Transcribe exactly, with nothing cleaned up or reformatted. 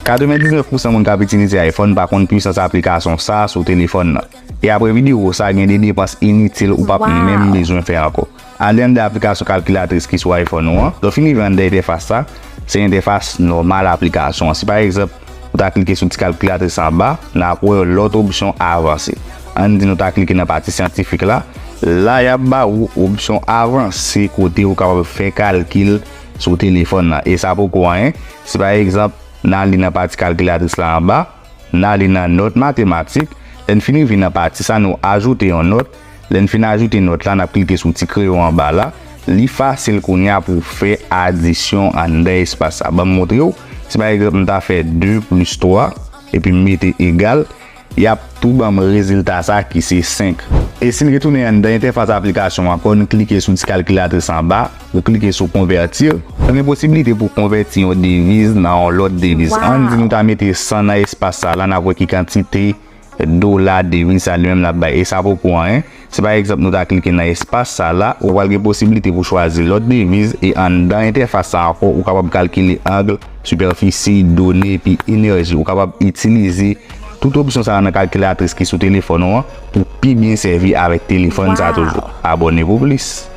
Katrevendiznèf pousan moun k ap itilize iPhone pa konn pwisans aplikasyon sa a sou telefòn nan. E apre videyo sa, gen de depans initil ou p ap menm bezwen fè ankò. Ale anndan aplikasyon kalkilatris ki sou iPhone ou an. Lè w fin rive anndan entèfas sa, se entèfas nòmal aplikasyon an. Si pa egzanp, ou ta klike sou ti kalkilatris anba, n ap wè yon lòt opsyon avanse. Ann di nou ta klike nan pati syantifik la. La, y ap ba ou opsyon avanse kote ou kapab fè kalkil sou telefòn nan. E sa poko anyen. Si pa egzanp, n ale nan pati kalkilatris la anba, n ale nan nòt matematik. Lè n fin rive nan pati sa, nou ajoute yon nòt. Lè n fin ajoute nòt la, n ap klike sou ti kreyon anba la. Li fasil kounye a pou w fè adisyon anndan espas sa. Ban m montre w. Si pa egzanp, m ta fè de plis twa, epi m mete egal, y ap tou ban m rezilta sa ki se senk. E si n retounen anndan entèfas aplikasyon an ankò, n klike sou ti kalkilatris anba, ou klike sou konvètir, ou gen posiblite pou konvèti yon deviz nan yon lòt deviz. Ann di nou ta mete san nan espas sa la, n ap wè ki kantite dola deviz sa li menm l ap bay. E sa poko anyen. Si pa egzanp nou ta klike nan espas sa la, ou pral gen posiblite pou chwazi lòt deviz e anndan entèfas sa ankò, ou kapab kalkile ang, sipèfisi, done, epi enèji. Ou kapab itilize tout opsyon sa yo nan kalkilatris ki sou telefòn ou an pou pi byen sèvi avèk telefòn sa toujou. Abòne pou plis.